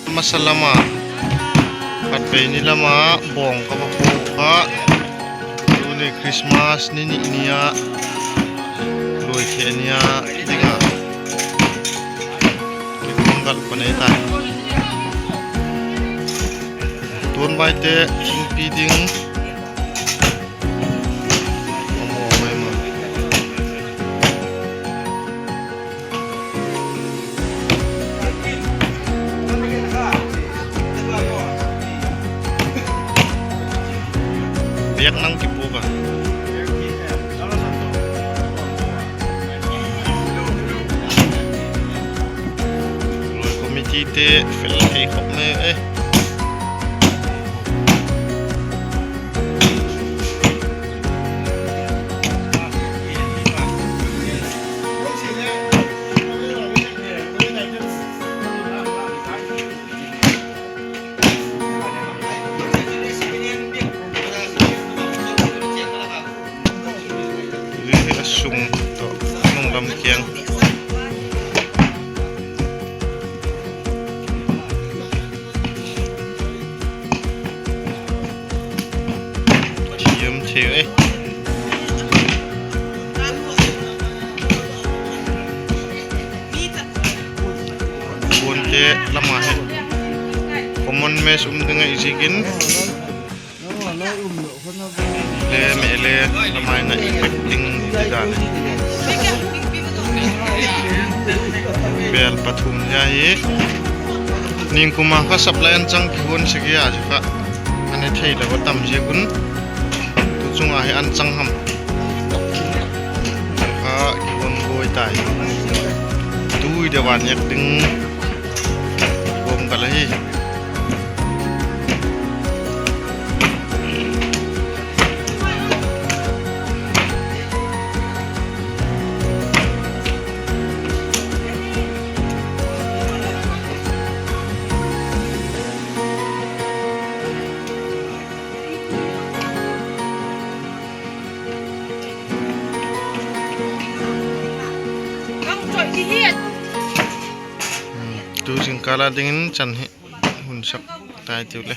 Hmasa lama khat vei ni lama bawng ka va pawh kha tuni Christmas ni nih nia lawi theh nia dingah kekawng kalh pa nei ta tun vai te thingpi ding. Biak nang ki pu ka. Loi committee te fel thei khawp mai e. A sung tawh hnung lam kiang. Thiam thei e. Phone te lamah hian common match awm ding a izikin le meh le lamah hian a effect ding ti dan a ni. Bel pathum zia hi ningkuma kha supply an chang ki hun si ki a chi kha an e thei lo a tam zia kun tu chungah hi an chang ham kha ki hun gawi tai tui deuh ah nek ding bawm ka la hi. Tu zingkar ah dingin chan hi hun sak tai tiu le.